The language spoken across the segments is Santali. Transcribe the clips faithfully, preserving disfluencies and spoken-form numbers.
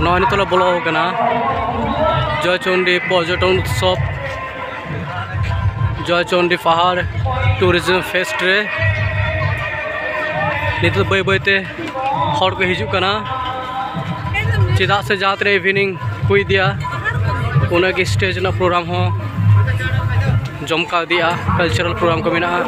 ᱱᱚᱜᱼᱚᱭ ᱱᱤᱛᱚᱜ ᱞᱮ ᱵᱚᱞᱚ ᱟᱠᱟᱱᱟ ᱡᱚᱭᱪᱚᱱᱰᱤ ᱯᱚᱨᱡᱚᱴᱚᱱ ᱩᱛᱥᱚᱵᱽ, ᱡᱚᱭᱪᱚᱱᱰᱤ ᱯᱟᱦᱟᱲ ᱴᱩᱨᱤᱡᱚᱢ ᱯᱷᱮᱥᱴ ᱨᱮ᱾ ᱱᱤᱛᱚᱜ ᱵᱟᱹᱭ ᱵᱟᱹᱭ ᱛᱮ ᱦᱚᱲ ᱠᱚ ᱦᱤᱡᱩᱜ ᱠᱟᱱᱟ, ᱪᱮᱫᱟᱜ ᱥᱮ ᱡᱟᱦᱟᱸ ᱛᱤᱱᱟᱹᱜ ᱤᱵᱷᱤᱱᱤᱝ ᱦᱩᱭ ᱤᱫᱤᱜᱼᱟ, ᱩᱱᱟᱹᱜ ᱜᱮ ᱥᱴᱮᱡᱽ ᱨᱮᱱᱟᱜ ᱯᱨᱳᱜᱨᱟᱢ ᱦᱚᱸ ᱡᱚᱢᱠᱟᱣ ᱤᱫᱤᱜᱼᱟ, ᱠᱟᱞᱪᱟᱨᱟᱞ ᱯᱨᱳᱜᱨᱟᱢ ᱠᱚ ᱢᱮᱱᱟᱜᱼᱟ᱾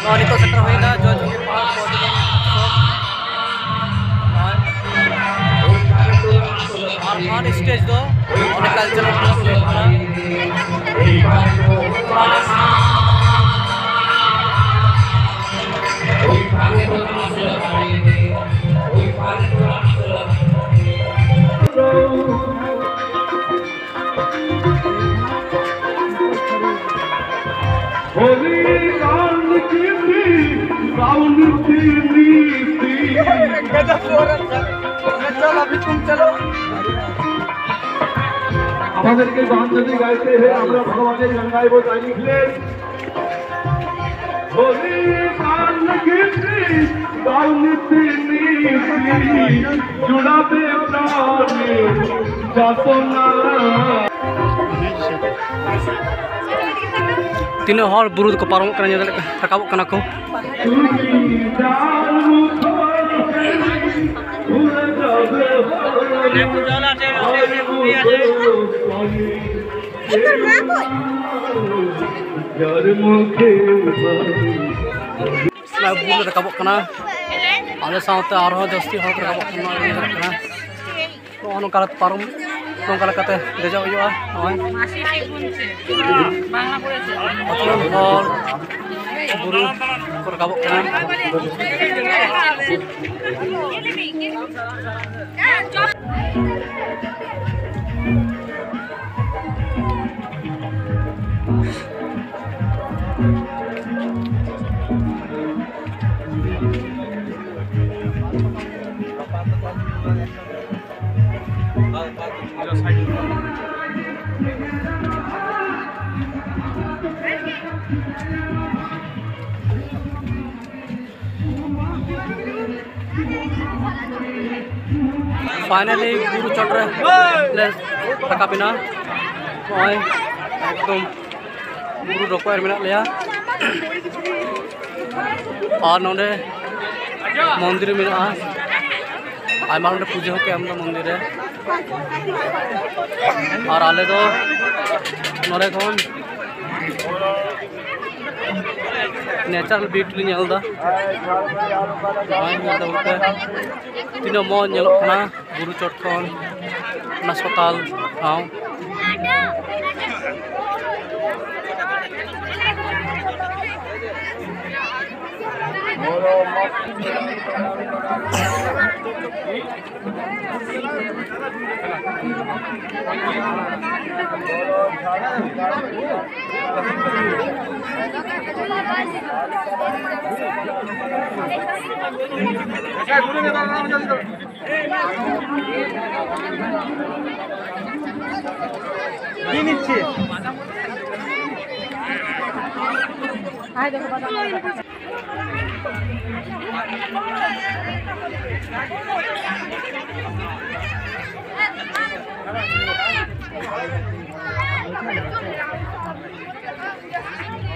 ᱱᱚᱜᱼᱚᱭ ᱱᱤᱛᱚᱜ ᱥᱮᱴᱮᱨ ᱦᱩᱭᱱᱟ ᱡᱚᱭᱪᱚᱱᱰᱤ ᱯᱟᱦᱟᱲ ᱯᱚᱨᱡᱚᱴᱚᱱ ᱥᱯᱚᱴ᱾ ᱟᱨ ᱯᱷᱟᱱ ᱥᱴᱮᱡᱽ ᱫᱚ ᱚᱸᱰᱮ ᱠᱟᱞᱪᱟᱨᱟᱞ ᱯᱨᱳᱜᱨᱟᱢ ᱦᱩᱭᱩᱜ ᱠᱟᱱᱟ᱾ होली राम की थी, रावण की नीति। गजब हो रहा है। चल, अभी तुम चलो। আমাদেরকে গান যদি গাইতে হয়, আমরা ভগবানের গান গাইবো, তাই লিখলেন। होली राम की थी, रावण की नीति, जुड़ावे प्राण जातो ना। ᱛᱤᱱᱟᱹᱜ ᱦᱚᱲ ᱵᱩᱨᱩ ᱫᱚᱠᱚ ᱯᱟᱨᱚᱢᱚᱜ ᱠᱟᱱᱟ, ᱧᱮᱞ ᱫᱟᱲᱮᱭᱟᱜ ᱠᱟᱱᱟ, ᱨᱟᱠᱟᱵᱚᱜ ᱠᱟᱱᱟ ᱠᱚ᱾ ᱵᱩᱨᱩ ᱞᱮ ᱨᱟᱠᱟᱵᱚᱜ ᱠᱟᱱᱟ᱾ ᱟᱞᱮ ᱥᱟᱶᱛᱮ ᱟᱨᱦᱚᱸ ᱡᱟᱹᱥᱛᱤ ᱦᱚᱲ ᱠᱚ ᱨᱟᱠᱟᱵᱚᱜ ᱠᱟᱱᱟ, ᱧᱮᱞ ᱫᱟᱲᱮᱭᱟᱜ ᱠᱟᱱᱟ᱾ ᱱᱚᱜᱼᱚ ᱱᱚᱝᱠᱟ ᱞᱮᱠᱟᱛᱮ ᱯᱟᱨᱚᱢ, ᱱᱚᱝᱠᱟ ᱞᱮᱠᱟᱛᱮ ᱫᱮᱡᱚᱜ ᱦᱩᱭᱩᱜᱼᱟ᱾ ᱱᱚᱜᱼᱚᱭ ᱟᱹᱛᱩ ᱨᱮᱱ ᱦᱚᱲ ᱵᱩᱨᱩ ᱠᱚ ᱨᱟᱠᱟᱵᱚᱜ ᱠᱟᱱᱟ᱾ Finally ᱵᱩᱨᱩ ᱪᱚᱴ ᱨᱮ ᱞᱮ ᱨᱟᱠᱟᱵ ᱮᱱᱟ᱾ ᱱᱚᱜᱼᱚᱭ ᱮᱠᱫᱚᱢ ᱵᱩᱨᱩ ᱨᱚᱠᱚᱡ ᱨᱮ ᱢᱮᱱᱟᱜ ᱞᱮᱭᱟ᱾ ᱟᱨ ᱱᱚᱰᱮ ᱢᱚᱱᱫᱤᱨ ᱢᱮᱱᱟᱜᱼᱟ, ᱟᱭᱢᱟ ᱱᱚᱰᱮ ᱯᱩᱡᱟᱹ ᱦᱚᱸᱠᱚ ᱮᱢ ᱮᱫᱟ ᱢᱚᱱᱫᱤᱨ ᱨᱮ᱾ ᱟᱨ ᱟᱞᱮ ᱫᱚ ᱱᱚᱰᱮ ᱠᱷᱚᱱ natural beauty ᱞᱮ ᱧᱮᱞ ᱮᱫᱟ᱾ ᱱᱚᱜᱼᱚᱭ ᱧᱮᱞ ᱮᱫᱟ ᱵᱚᱞᱛᱮ ᱛᱤᱱᱟᱹᱜ ᱢᱚᱡᱽ ᱧᱮᱞᱚᱜ ᱠᱟᱱᱟ ᱵᱩᱨᱩ ᱪᱚᱴ ᱠᱷᱚᱱ ᱚᱱᱟ ᱥᱟᱛᱟᱞ ᱴᱷᱟᱶ᱾ কি নিচ্ছি?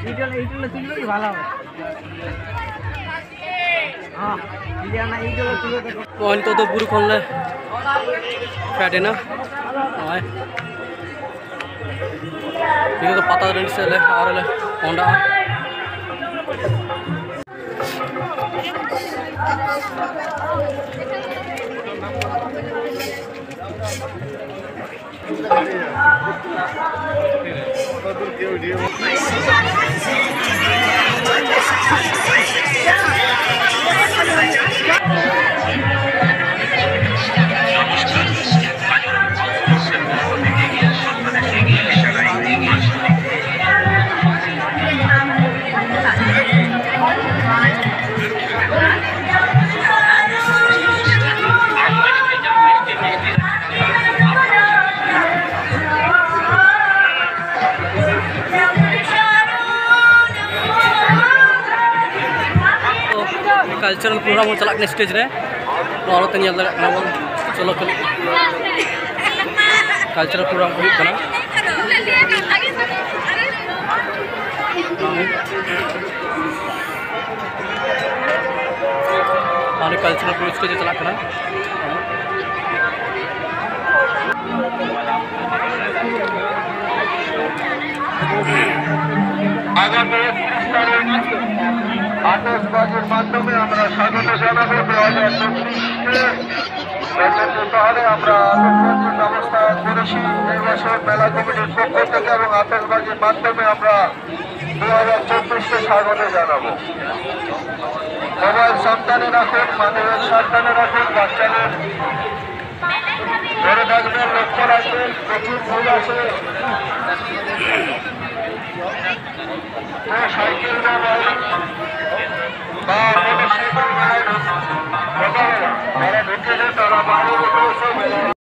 এইটা, এইটা তুললেই ভালো হবে। ᱱᱚᱜᱼᱚᱭ ᱱᱤᱛᱚᱜ ᱫᱚ ᱵᱩᱨᱩ ᱠᱷᱚᱱ ᱞᱮ ᱯᱷᱮᱰ ᱮᱱᱟ᱾ ᱱᱚᱜᱼᱚᱭ ᱱᱤᱛᱚᱜ ᱫᱚ ᱯᱟᱛᱟ ᱴᱟᱺᱰᱤ ᱥᱮᱫ ᱞᱮ ᱟᱨ ᱞᱮ ᱢᱚᱦᱰᱟᱜᱼᱟ᱾ ᱠᱟᱞᱪᱟᱨᱟᱞ ᱯᱨᱳᱜᱨᱟᱢ ᱦᱚᱸ ᱪᱟᱞᱟᱜ ᱠᱟᱱᱟ ᱥᱴᱮᱡᱽ ᱨᱮ᱾ ᱱᱚᱣᱟ ᱛᱮ ᱧᱮᱞ ᱫᱟᱲᱮᱭᱟᱜ ᱠᱟᱱᱟ ᱵᱚᱱ, ᱪᱚᱞᱚ ᱠᱟᱹᱞᱤ ᱠᱟᱞᱪᱟᱨᱟᱞ ᱯᱨᱳᱜᱨᱟᱢ ᱦᱩᱭᱩᱜ ᱠᱟᱱᱟ᱾ ᱢᱟᱱᱮ ᱠᱟᱞᱪᱟᱨᱟᱞ ᱯᱨᱳᱜᱨᱟᱢ ᱥᱴᱮᱡᱽ ᱨᱮ ᱪᱟᱞᱟᱜ ᱠᱟᱱᱟ᱾ আগামী একুশ তারিখ আতশবাজির মাধ্যমে আমরা স্বাগত জানাবো দু হাজার চব্বিশকে। রজনী পাহাড়ে আমরা আতশবাজির ব্যবস্থা করেছি এই বছর মেলা কমিটির পক্ষ থেকে, এবং আতশবাজির মাধ্যমে আমরা দু হাজার চব্বিশকে স্বাগত জানাবো। মোবাইল সাবধানে রাখুন, মাদক সাবধানে রাখুন, বাচ্চাদের ধরে থাকবেন, লক্ষ্য রাখবেন, প্রচুর ভিড় আছে। কেউ সাইকেল বা বাইক বা মোটরসাইকেল নিয়ে ঢোকা হবে না। যারা ঢুকেছে তারা বাইরে রেখে এসে